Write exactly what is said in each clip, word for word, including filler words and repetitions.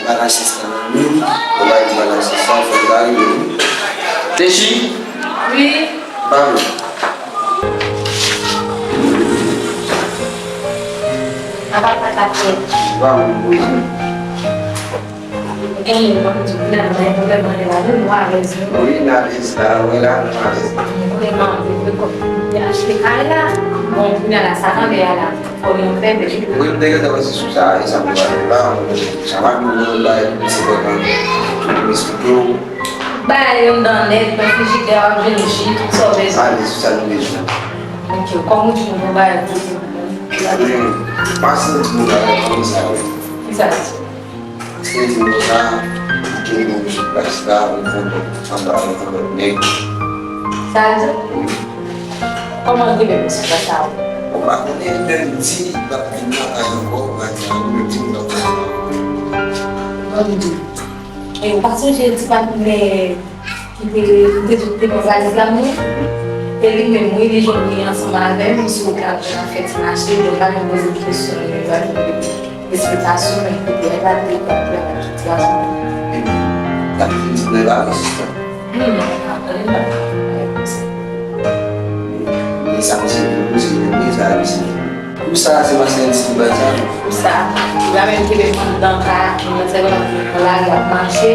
Ban asistan nan wi. Ou bay ban asistan, fò l ka rive wi. Techi? Wi. Ban. Papa, papa, papa. Ban. Wi, n alèz la, wè la, nou alèz la. Wi, m te gentan panse sou sa, e sa m te pale la, sa va vin yon bagay ki plis enpòtan. Tout m esplike w. Bagay yo anndan nèt, nan frijidè, w ap jwenn ji, tout sa w bezwen. Ale sou sa nou bezwen. Ok, kòm ou di nou pou bagay pou. Gade, pase yon ti bagay konsa, wi. Kisa? Paske di nou sa, ki gen moun sou plas la, yon konpòt, anba yon konpòt nèg. Sa l di? Wi. Kòman l rive sou plas la? Bon, m pa konnen, lè l di, l p ap vin nan kay ankò, m pa di a ou, men l di m l ap vin. Bon, m di. E ou pa sonje ti patnè ki te, ki te, te pran valiz la, non? E li menm, wi, li jwenn li ansanm avè m sou wout la pou l al fè ti mache, donk pa menm poze kesyon, li va vin. Esplikasyon, men kote l pa te ka fè nan sitiyasyon. Epi, sa ki di nan la rezistan. Non, non, tande m pa ka fè konsa. Men sa misye vin poze, men sa misye. Pou sa, se paske l di li bay sa. Pou sa, li pa menm kenbe fanm nan ka, li nan sèlman pou l pran lari ap mache,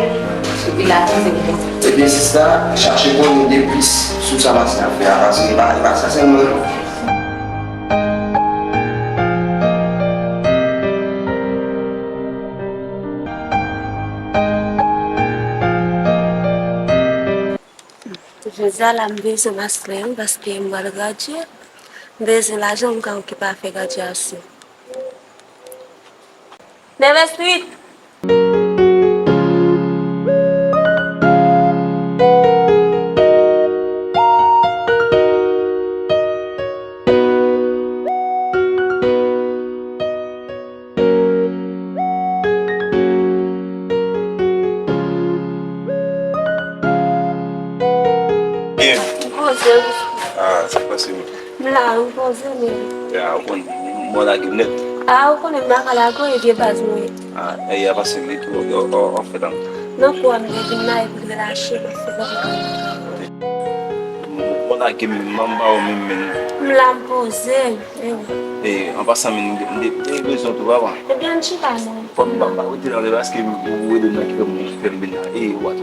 epi l ap poze konsa. Ebyen, sista, chache konnen de plis sou sa misye ap fè a, paske li pa, li pa sa sèlman, non. Jodi a la, m bezwen master wi, paske m pral gradye. M bezwen lajan pou m ka okipe afè gradyasyon. Nèf vèt uit. Byen. Poze wi. Ah, sa k pase menm? M la, m poze menm. Ya, ou konn, mwen lage m nèt. Ah, ou konnen m pa ka lage w, e vye baz mwen ye. Ah, e ya pase m li tou, yo, yo, yo fè dan. Nan kou a m te vin la, epi relache, m ap fè dan. Mwen lage m, m anba w menm, menm. M la, m poze. E, an pasan, men, m te, m te bezwen w tou, papa. Ebyen, ann chita, non. Fò m pa, pa rete la, paske ou rele m nan ki fè m, ki fè m vin la. E, w ap, e,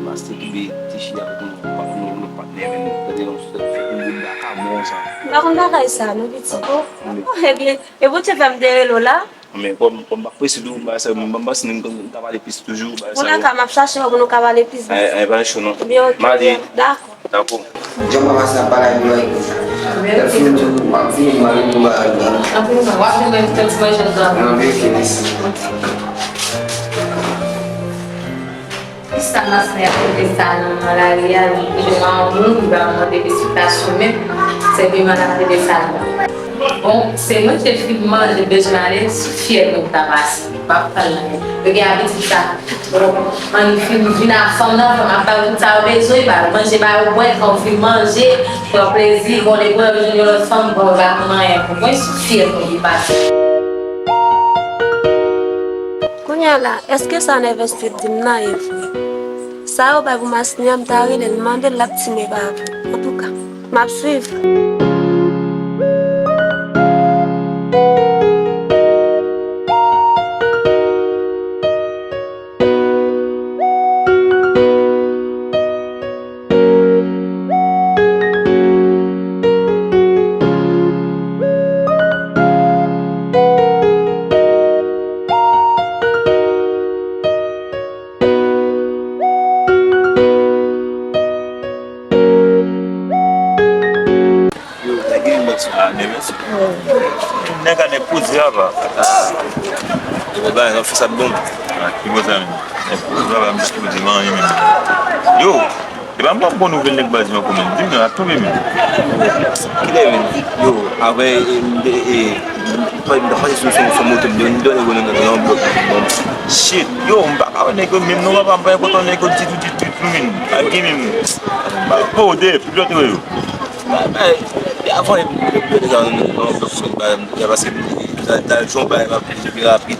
master ki be ti chita avèk nou, pa nou, nou patnè, men, tande yon sèl fè m vin la, ka bon sa. M pa konn bagay sa, non, pitit, o. Ebyen, e Bondye fè m te rele w la. Men, kòm, kòm m pa prese tou, m pa sa, m pa, m pa si m ta pale plis toujou, bagay sa yo. Kounye a, m ap chache w pou nou ka pale plis. Ay, ay, pa cho, non. Ebyen, ok, m ale. Dakò. Dakò. Jan m ranmase ap pale ak nou la, lè fini tou, m ap vini, m ale pou bagay la. Anpil non, w ap vin mwen fè ti manje anndan. Anpil, ok, mèsi. Kisa master ap rele sa nan, nan lari a, li jwenn yon moun, li pa mande esplikasyon menm, senpleman l ap rele sa la. Bon, se mwen ki te fin manje, bezwen ale, sou fyèl mwen ta pase. M ap pale nan men. Yo gen abitid sa. Bon, ann fin vin ak fanm nan, fanm ap ba yo tout sa yo bezwen, ba yo manje, ba yo bwè, fanm fin manje, pran plezi, bon, depi yo jwenn yon lòt fanm, bon, yo pa konn anyen pou mwen, sou fyèl mwen li pase. Kounye a la, èske sa Nèf vèt uit di m nan ye vre? Sa yo bay pou Masni an, m ta rele l, mande l, l ap di m e pa vre. Antouka. M ap swiv. Yo, nèg gen yon mèt sou a, nèg mèt sou. Nèg a nèg poze apa. Yo, bagay nan fè sa bon. Ah, ki bon sa menm? Nèg poze apa, m jis poze, m anyen menm. Yo, e pa m pran bon nouvèl nèg baz yo ankò menm. Di m nan ap tonbe menm. Kilè menm? Yo, apre, e, e, e, m pase sou, sou, sou moto, m done gwo nan, nan yon blòk. Bon, shit, yo, m pa ka wè nèg yo menm non, papa, m pa gen kontan nèg yo ditou, ditou, ditou, menm. Pa gen menm. Ba, po, de, pi lòt yo. Ba, ba, avan, yo, yo, yo, yo, yo, yo, paske, da, da, jan bagay la pi rapid.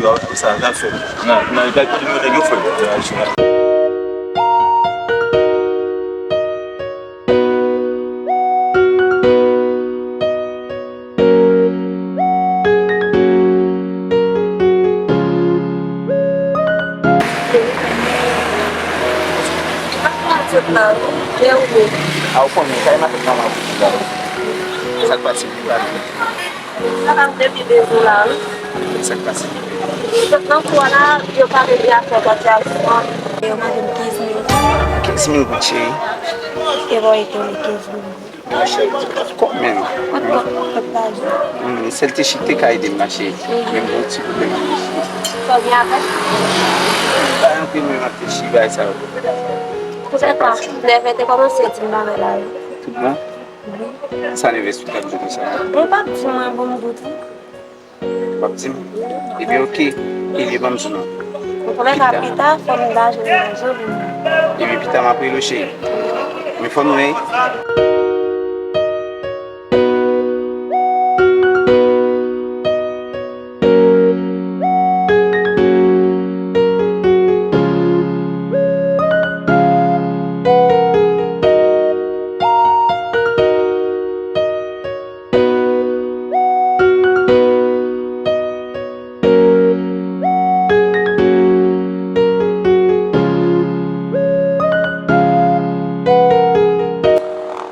Yo, sa, sa fè. Nan, nan, yo ta kote nou nèg yo fè. A, ou konnen, sa e maten nan la. Sa k pase? Sa pa depi de jou la, wi. Sa k pase? Sot nan kou a la, yo pa rele a fè bòt la, yo mande m kenz mil. Kenz mil goud, cheri. E bò, e kenz mil. Kòb menm. Kot, kot, kot lajan? Hmm, sèl Techi te ka ede m mache. Mhm. Men m gen yon ti pwoblèm ak Techi. Sa w gen avè l? Pa anpil menm ak Techi, bagay sa yo. Poutèt sa, nève te kòmanse di m bagay la, wi. Tout bon? Wi. Sa nève sou tèt ou konsa? Mwen p ap di mwen bon m goute. W ap di m? Ebyen, oke. Ebyen, ban m di w non. Antoulèka, pita, fò m ta jwenn lajan pou mwen. Ebyen, pita, m ap rele w, cheri. Men fò nou wè.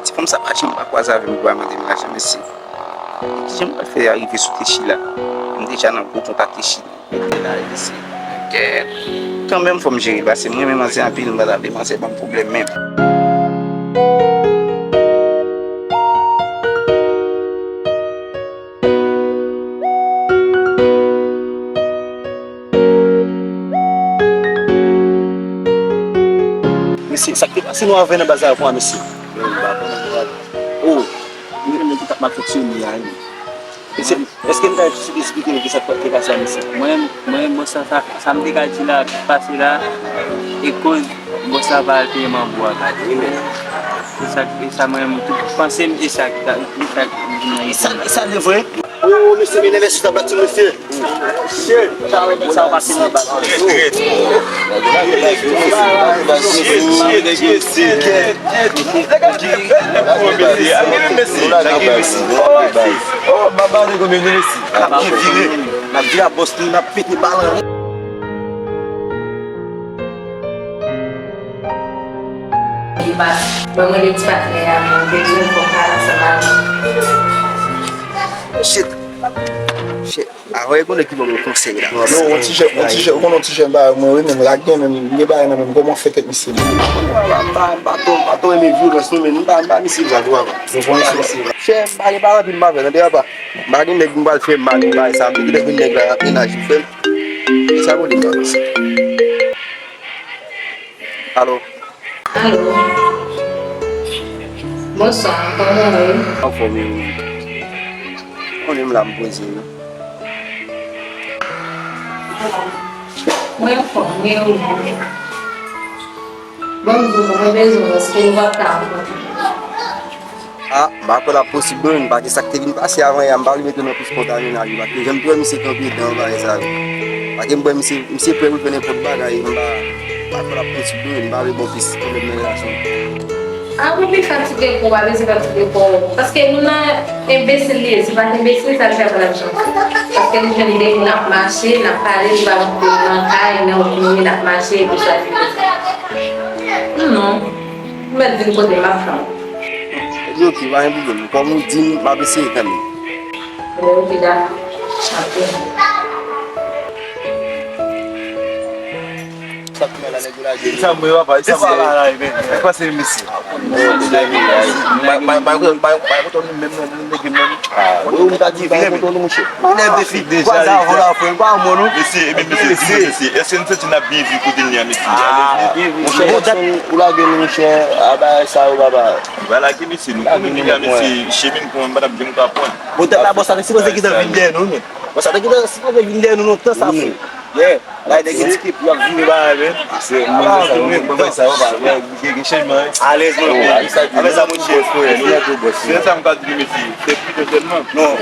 Ti fanm sa pa janm pa kwaze avè m pou al mande m lajan, mesye. Kijan m pral fè arive sou Techi la? M deja nan gwo kont ak Techi. Mete la, mesye. Kèt. Kanmenm, fò m jere l, paske mwen menm manzè anpil, m pa ta vle manzè ban m pwoblèm menm. Mesye, sa k te pase nou avè nan baz la pou mwen, mesye? Mwen, m pa konnen, baz. Oh, mwen menm ki t ap mal fonksyone a, wi. Mesye, èske m ka esplike nou kisa k te pase a, mesye? Mwen, mwen, bon, sa, sa, sa m te ka di la, ki pase la, e koz, bon, sa pa al peye manbo a, gade. Wi, men. Se sa, e sa, mwen, tout panse m, e sa ki ta, e sa ki vin nan ide m. E sa, e sa, le vre? Oh, mesye, men nève sou tab la, ti mesye. Shit, sa yo pase nan baz. Oh, baba, de konbyen de mesye. N ap vire, n ap vire a bòs nou, n ap pete balan. Li pa, mwen, mwen, ti patnè a, mwen, bezwen fò m pale ansanm avè l. Shit. Shit. Avan e konnen ki ban mwen konsèy la. Non, yon ti jèn, yon ti jèn, ou konn yon ti jèn bagay, mwen, wi, men lage, men m gen bagay nan men m, kòman fè kèk misye. M pa, m pa, m pa twò, m pa twò renmen vyolans, non, men m pa, m pa misye sa, tou, avan. Ou konn misye. Chè, m pa gen bagay anpil m pa fè, tande, apa. M pa gen nèg m pral fè mal, m bagay sa, m te gentan konn nèg la, ap menaj li fè m. E sa pwoblèm nan, mesye. Alo. Alo. Bonswa, kòman w ye? Anfòm, wi. Konnen m la, m poze, wi. Mwen anfòm, mwen anfòm. Ban m di w, mwen bezwen w, èske nou p ap ka rankontre? A, m pa kwè l ap posib non, paske sa k te vin pase avan yè a, m pa vle mete w nan plis kontaminasyon, paske jan m te wè misye kanpe dan bagay sa yo. Paske m wè misye, misye prè pou l fè nenpòt bagay, m pa, m pa kwè l ap posib non, m pa vle bon plis pwoblèm nan relasyon. A, pou pi fatige kò w, pa bezwen fatige kò w. Paske nou nan enbesil li ye, se pa t enbesil sa l fè pran chans. Paske li jwenn de moun ap mache, l ap pale, li pa nan kay, nan wout li, l ap mache, epi sa, epi sa. Non. Ou mèt vin kote m, m ap pran w. Ebyen, oke, pa gen pwoblèm. Kòm ou di m, m ap eseye kanmenm. Ebyen, oke, dakò. M ap pran w. Sa k fè la, nèg yo lage nou. Sa mwen, papa, sa papa la, men. Sa k pase, mesye? Bay, bay, bay, bay, bay, bay, kote nou menm, non, nou nèg menm. Ah, wi, ou ta di, bay, kote nou, monchè. Nèg defi deja, kwaze avan la, frè, pa mwen, non. Mesye, ebyen, mesye, mesye, èske nou santi n ap byen viv kote n ye a, mesye? Ah, monchè, Jackson, ou lage nou, monchè, a bagay sa yo, papa. Ou pa lage, mesye, nou konnen deja, mesye, chemin pou mwen, m pa t ap janm ka pran. Bon, tèt la, bòs la, te sipoze gentan vin dèyè nou, men. Bòs la, te gentan sipoze vin dèyè nou, lontan sa, frè. Yeah. La, nèg ekip, y ap vini bagay, men. Se mwen, sa, mwen, mwen, sa, yo pa, gen, gen chanjman, wi. Alèz, mwen. Apre sa, mwen, chèf. Se sa m ka di, mesye. Se pito sèlman. Non.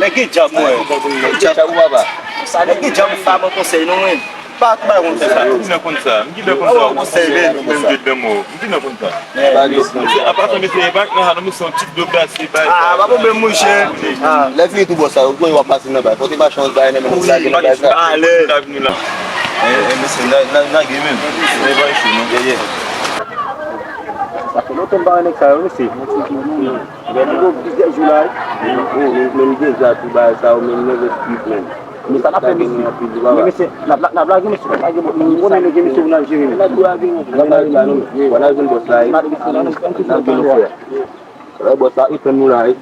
Nèg gen djab, mwen. Nèg gen djab, ou papa. Sa, nèg gen djab, pa ban konsèy, non, mwen. Pa, pa ban konsèy. Sa, m di nan konn sa. M di nan konn sa. Ou konsèy, men. Menm de dèmo. M di nan konn sa. An pasan, mesye, e pa k nan sa, non, mesye, yon ti dlo glase, bay. Ah, pa pwoblèm, monchè. Ah. Lè fini tou, bòs, sa, ou konn w ap pase nan bay. Kote machin bay, nan men sa, gen nan bay sa. Alèz. Eh, eh, mesye, n a, n a, n a gen menm. Se pa ichi, non. Yeah, yeah. Sa fè lontan m pa wè nèg sa yo, mesye. Gen plizyè jou la, wi. Oh, men, men deja tou bagay sa yo, men nèg street, men. Men sa n ap fè, mesye. Men, mesye, n ap la-, n ap lage, mesye, n ap lage, bon, nou konnen nou gen misyon pou n al jere, men. N ap lage, non. N ap lage, non. Wè, n al jwenn bòs la, wi. N ap lage, non, frè. Wè, bòs la, li tann nou la, wi.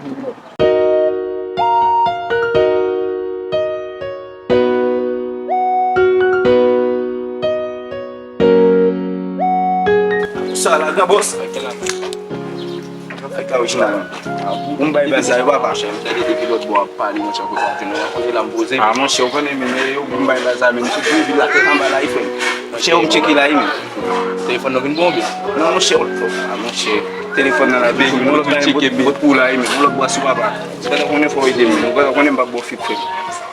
Sa la, gran bòs. Fèk la orijinal. Ou m bay baz la, yo papa. Monchè, m tande depi lòt bò ap pale, monchè, kote ap jwenn nan kote la m poze. Ah, monchè, ou konnen, men, yo, m bay baz la, men, m sot vin vin la tèt anba la, frè. Monchè, ou m tcheke la, men. Telefòn nan vin bon, byen? Non, monchè, ah, monchè, telefòn nan la, men, yon lòt bò tcheke, men, pou la, men, yon lòt bò sou papa. Ou pa ta konnen fò ede m, men, ou pa ta konnen m pa bò fik, frè.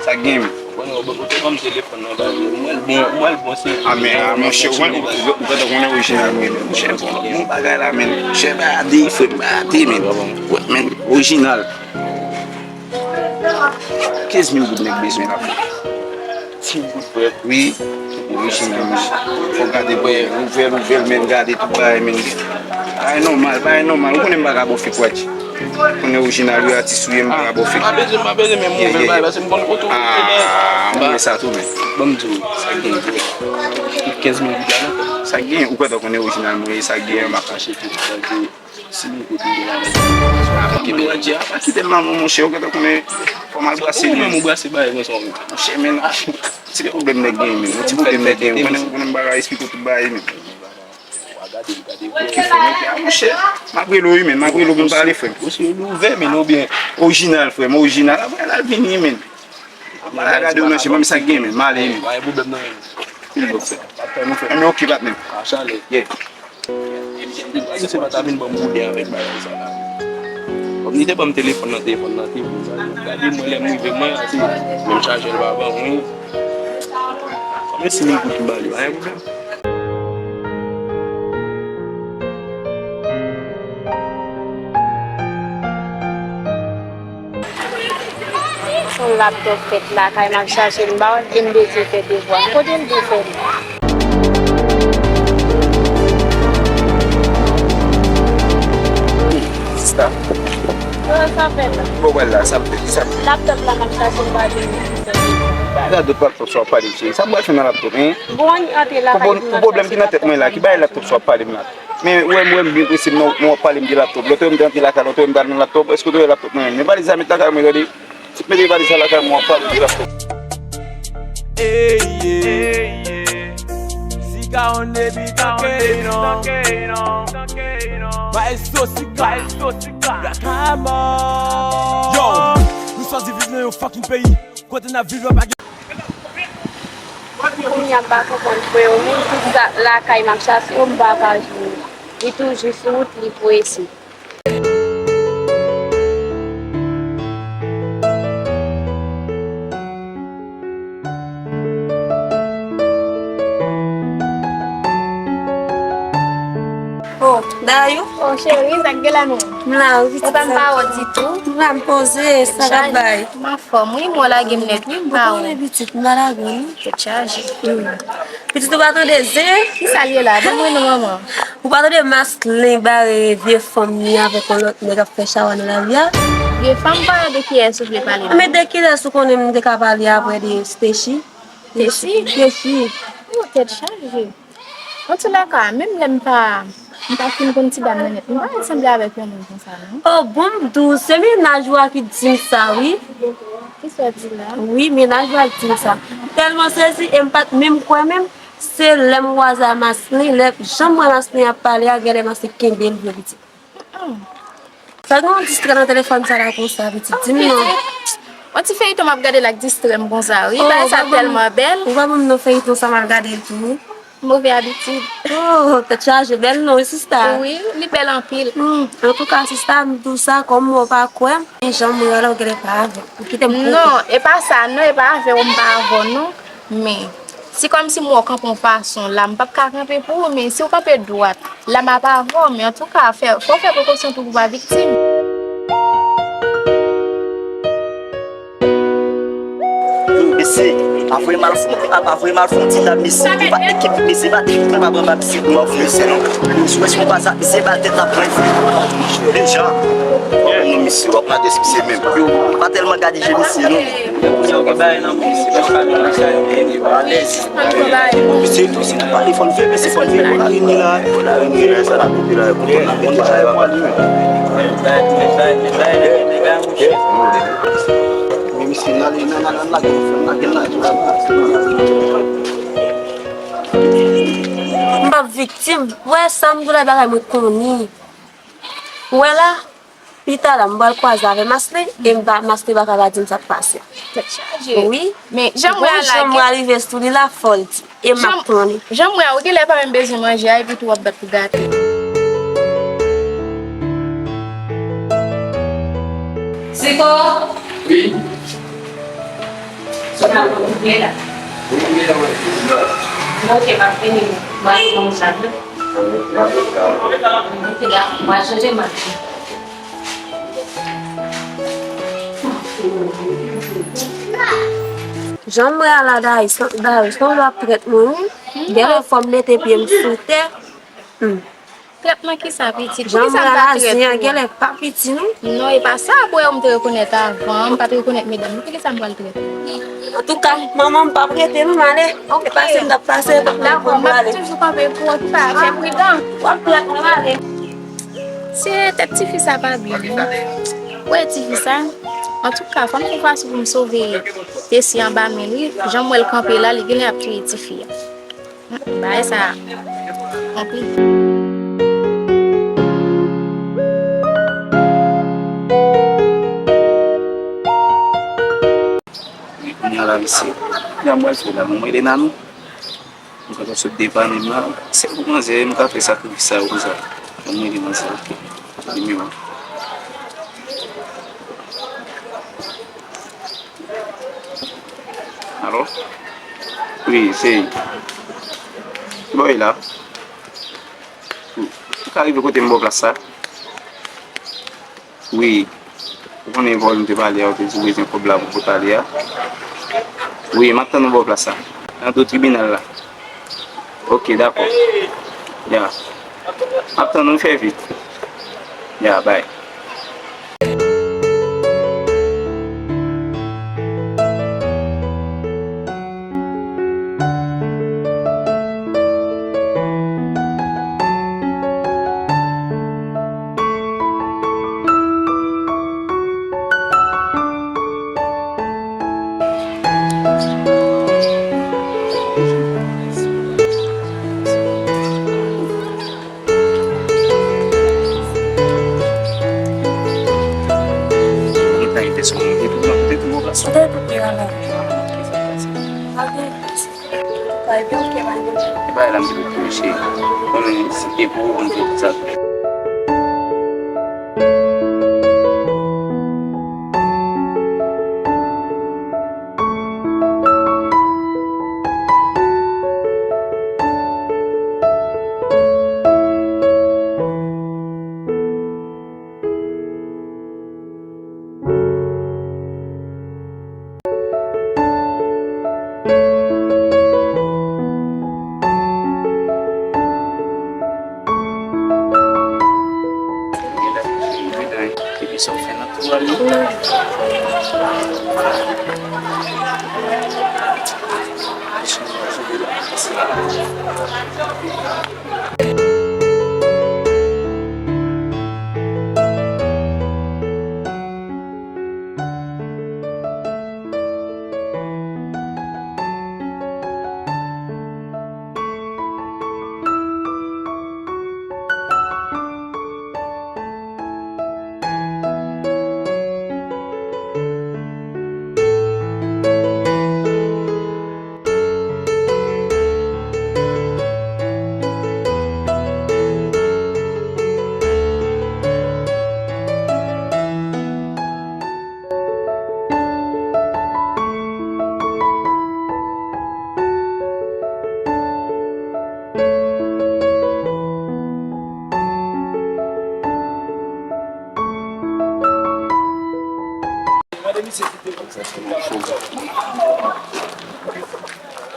Sa gen, men. Bon, ou, ou te ban m telefòn nan, baz. Mwen, bon, mwen, bon, se. Ah, men, ah, monchè, ou, ou, ou pa ta konnen orijinal, men, monchè, bon, bon bagay la, men. Monchè, ba de, frè, ba de, men. Wè, men, orijinal. Kenz mil goud nèg bezwen la, frè. Kenz mil goud, frè? Wi. Orijinal, men. Fò gade, frè, ouvè l, ouvè l, men, gade tout bagay, men. Bagay nòmal, bagay nòmal. Ou konnen m pa ka bò fik, wè. Konnen orijinal, wi, atis ou ye, m pa ka bò fik. M pa bezwen, m pa bezwen, men m ouvè bagay, paske m konn kote ou ye. Ah, m wè sa tou, men. Ban m di w, sa gen, kenz mil goud la, non? Sa gen, ou kwè ta konnen orijinal mwen ye, sa gen, m ap achte tout bagay. Si nou kote de la, ah, pa kite l la, monchè, ou gentan konnen fò m al brase li. Ou menm ou brase bagay konsa, wi. Monchè, men, ah, ti pwoblèm nèg gen, men. Yon ti pwoblèm nèg gen. Ou konnen, ou konnen m pa ka esplike w tout bagay, men. Ki fè, men, ah, monchè, m ap rele w, wi, men. M ap rele w pou n pale, frè m. Ou si ou ouvè, men, oubyen orijinal, frè m, orijinal. Apre, l al vini, men. Mwen la gade w nan je, ban m sa k gen, men. M ale, men. Pa gen pwoblèm, non, men. Ki lòt fè? Pa fè nou fè. Ann, oke, patnè. A, chalè. Yeah. Misye pa ta vin ban m boude avèk bagay sa la. Kòm li te ban m telefòn nan, telefòn nan te bon, sa, gade mwen lè m rive, mwen, se menm chajè l pa ban mwen. Kòm si m gout m ba li, pa gen pwoblèm. Yon laptòp fèt lakay, m ap chache l, m pa wè, e m bezwen fè devwa. Kote m te fè l? Sista. Yo, sa fèt la. Bon, wè la, sa fèt, sa fèt. Laptòp la, m ap chache l, m pa jwenn li. Sa dòt laptòp sa w ap pale, cheri. Sa m pral fè nan laptòp, en? Bon, antre lakay pou pwoblèm ki nan tèt mwen la, ki bagay laptòp sa w ap pale m la? Men, ou wè, m wè m byen prese, m nan, w ap pale m de laptòp. Lòt wè m te antre lakay, lòt wè m pral nan laptòp. Èske w te wè laptòp mwen menm? Men valiz la met lakay mwen, tande. Mete valiz la lakay mwen, w ap pale m de laptòp. Ey, ey. Sika on the beat again, you know. Maestro Sika. Black Hammer. Yo, nou sòti viv nan yon fucking peyi kote n ap viv la pa gen. Kounye a m pa konprann frè yo, menm tout sa lakay m ap chache yo, m pa ka jwenn li. Li toujou sou wout li pou esi. Oh, Dayou? Oh, cheri, sa k gen la menm? M la, wi, pitit. Ou pa m pa wè ditou. M la, m poze, sa k ap bay? M anfòm, wi, m wè w lage m nèt, wi, m pa wè. Ou konnen, pitit, m pa lage w, non. Tèt chaje. Hmm. Pitit, ou pa tande zen? Ki sa l ye la? Ban mwen non, manman. Ou pa tande Maslin bare vye fanm li avèk yon lòt nèg ap fè chawa nan lari a? Vye fanm, pale de kiyès ou vle pale la? Men de kilès ou konnen m te ka pale apre de Stacy? Stacy? Stacy. Oh, tèt chaje. Antoulèka, menm lè m pa, m pa fin konn ti dam nan nèt, m pa wè l sanble avèk yon moun konsa, non. Oh, bon, m di w, se mennaj ou a ki di m sa, wi. Kisa w di la? Wi, mennaj ou a ki di m sa. M tèlman sezi e m pa t menm kwè menm. Se lè m kwaze a Maslin, lè, jan m wè Maslin ap pale a, genlè Maslin kenbe l vre pitit. Sa gen yon distrè nan telefòn sa la konsa, pitit, di m non. Yon ti feyton m ap gade la k distrè m konsa, wi. Oh, bagay sa tèlman bèl. Ou pa ban m non feyton sa m al gade l tou, wi. Move abitid. Oh, tèt chaje, bèl non, wi, sista. Wi, li bèl anpil. Hmm, antouka, sista, m di w sa, kòm ou pa kwè m, men jan m wè w la, ou genlè pa avè m. Ou kite m pou ou. Non, e pa sa, non, e pa avè w m pa avè w, non. Men, se kòmsi m wè w kanpe yon fason la, m p ap ka kanpe pou ou, men si w kanpe dwat, la m ap avè w, men antouka, fè, fò w fè prekosyon tou pou w pa viktim. Mesye, pa voye m al fon, pa, pa voye m al fon ti dam, mesye. Ou pa ekip, mesye, pa, pa pran ba misye pou mòf, mesye, non. Ou wè si w pa sa, mesye, ba tèt la pran fè. Deja. Non, mesye, w ap gade misye menm. Pa tèlman gade je misye, non. Alèz. Mesye, mesye, pale fò n fè, mesye, fò n fè. Bon, la vini la, bon, la vini la, sa la kote la, bon, la, bon, bagay pou ale menm. Men misye, n ale, n ale, n ale, n lage l, n lage l, n lage l. M p ap viktim. Wè, sa m di w la, bagay mwen konnen. Wè la, pita la, m pral kwaze avè Masley, e m pa, Masley pa ka pa di m sa k pase. Tèt chaje. Wi. Men, jan m wè a la, jan m gen rive sou li la, fò l di. E m ap pran li. Jan m wè a, ou genlè pa menm bezwen manje a, epi tou w ap bat pou gate. Siko! Wi. Sa w ap koute la? Wi, wi, wi. Ok, m ap vini. M ap vini. Ok, dakò. M ap chanje m ap vini. Jan m wè a la, Darius, Darius, sanble w ap trèt mwen, wi. Genlè fò m mete pye m sou tè. Hmm. Trèt nan kisa, pitit? Jan m wè a la, zen an genlè pa piti, non? Non, e pa sa, pou wè m te rekonèt avan, m pa t rekonèt medam. Poukisa m pral trèt? Antouka, manman, m p ap rete, non, m ale. Ok. E pase m t ap pase, m ale. Dakò, m ap toujou kanpe pou ou, antouka, fè pridan. W ap trèt mwen, m ale. Se tèt tifi sa pa byen, non. Ou wè tifi sa? Antouka, fò m fè fason pou m sove Tesi anba men l, wi. Jan m wè l kanpe la, li genlè ap touye tifi a. Bagay sa anpil. Kounye a la, mesye, kounye a m pral fè la, mwen rele Nanou. M pral sot depann m la. Se pou manzè, m ka fè sakrifis sa yo konsa. Mwen rele manzè. Nimewo. Alo? Wi, se Boy la. Ou ka rive kote m bò plas sa? Wi. Ou konnen vòlè m te pale a, ou te di w bezwen kòb la pou pote ale a. Wi, m ap tann ou bò plas sa. Nan do tribinal la. Ok, dakò. Ya. M ap tann ou, fè vit. Ya, bay. Mwen ta ete sou mwen, te tou, te tou wòk la sou. Te tou byen la. Malgre, malgre, ok, malgre. E bagay la m te pou tou mesye. Konnen si te pou ou, m te di sa. Epi sa w fè nan tou a li.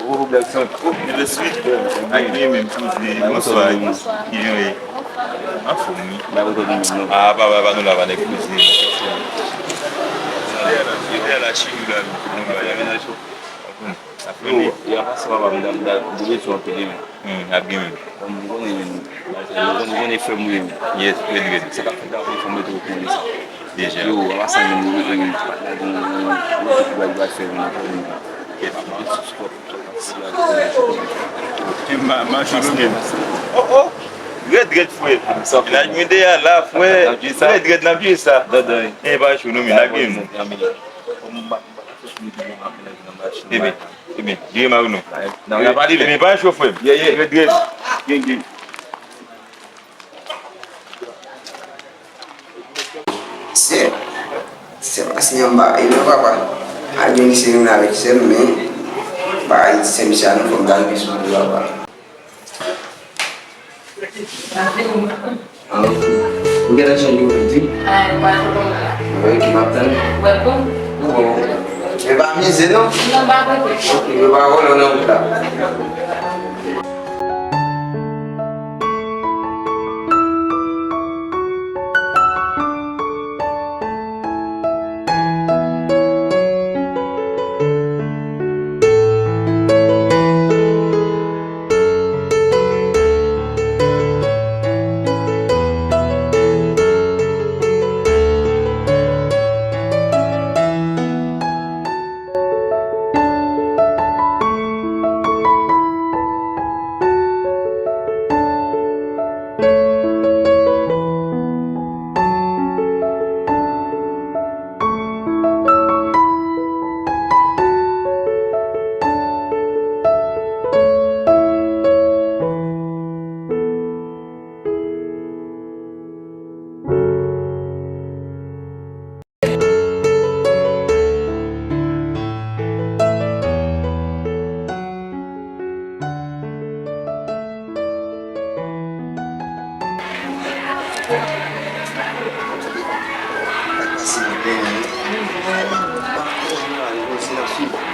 Ou pou bèl sant. Ou pou bèl sant. Ak li menm, kouzin, bonswa. Kijan w ye? Anfòm, wi. Ah, papa, pa nou la, pa nèg kouzin. Yo te la, chini la. Yo, y a pase papa, m ta, m ta, m ta bezwen anpil, wi. Hmm, ap gen menm. Bon, m konnen menm. M konnen, m konnen frè m wi menm. Yes, red, red. Sa k ap fèt la, fò m mete w konnen sa. Deja. Yo, an pasan menm, wi, wi, wi, patnè, bon, bon, bon, tout bagay fè menm, frè m. Yes. Papa, m sou spòt, m sou pati la, m sou pati la. Ma, ma, chou nou menm. Oh, oh! Red, red, frè. Village Media la, frè. Red, red, n ap jwe sa. E pa chou nou menm, n ap gen. Ebyen, ebyen, jere ma nou. Ebyen, pa cho, frè m. Red, red. Gen, gen. Se, se pa si anba, e non papa. Al gen misye renmen avèk sè m, men pa se misye a non, fò m ta rive sou li papa. Ah, ok. Ou gentan chanje ou menm, di? Ah, e pa bon. Wi, ki m ap tann. Wè bon. Bon. E pa mize, non? Non, pa bon. Ok, e pa vòlò nan wout la.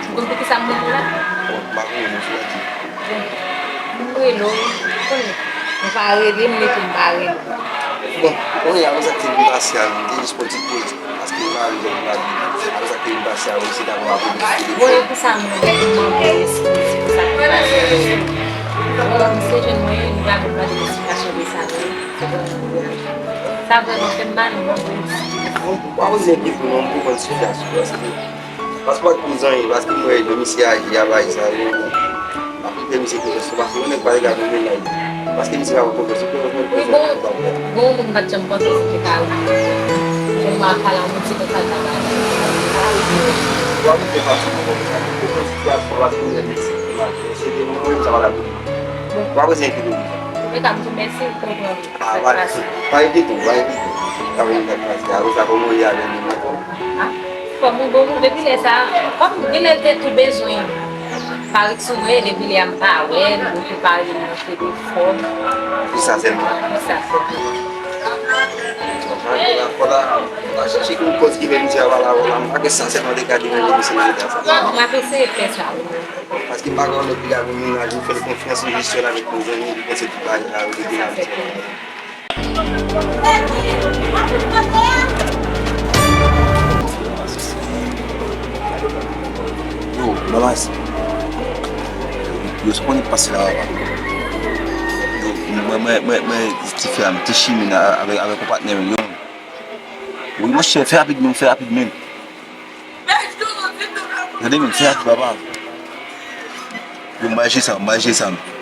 Ou konn poukisa m rele w la? Bon, m pa konnen, mwen sou Bon, m rele w, ou konnen. Ou pa rele m, mete m pa rele w. Bon, kounye a, konsa ki te vin pase a, m te jis pran ti poz, paske m pa vle jwenn lavi. Apre sa ki te vin pase a, ou se ta pran apre m sou telefòn. Bon, e pou sa m mande, m mande w eskiz pou sa ki pase a. Bon, misye jwenn mwen, li pa vin mande m esplikasyon de sa, non. Sa vrèman fè m mal, m mande w eskiz. Bon, pa bezwen enkyete w non, m konprann sitiyasyon an, paske Paske w pa t pou zanmi, paske m wè jan misye aji a bagay sa yo, m ap fè misye konfyans tou, paske yon nèg pa egale yon mennaj. Paske misye pa fè konfyans, ou konn konfyans pou sa. Wi, bon, bon, moun m pa t janm panse se te ka rive. Jan m ap pale a moun, se konsa l ta pale. W ap fè fason pou konfyans, ou konn sitiyasyon, paske ou wè misye ki mal, se te mwen menm sa pa t ap rive. Bon. W ap rete enkyete w. Antouka, m di w mèsi, ou konprann. Ah, pa, pa enkyete w, pa enkyete w. Sa vle di sa k pase. Apre sa, kòman w ye avè l menm ankò? Ah, fò m bon, depi lè sa, kòm gen lè l te tou bezwen parèt sou mwen, depi lè a m pa wè l, ou tou pa rele m nan telefòn. Pou sa sèlman? Pou sa sèlman. Fò la, fò la chèche yon kòz ki fè misye a pa la, la, m pa kwè sa sèlman te ka deranje misye nan eta sa. M ap eseye fè sa, wi. Paske m pa kwè yon nèg ki ka gen yon mennaj, ou fè l konfyans, ou jis sèl avèk yon zanmi, li panse tout bagay la, ou rete nan misye. Yo, Mamas. Yo, sa konn pase la, papa. Yo, mwen, mwen, mwen, mwen, ti frè m, te chimine avèk, avèk yon patnè m, yo. Wi, monchè, fè rapid, men, fè rapid, men. Gade, men, fè rapid, papa. Yo, m ba je sa, m ba je sa, men.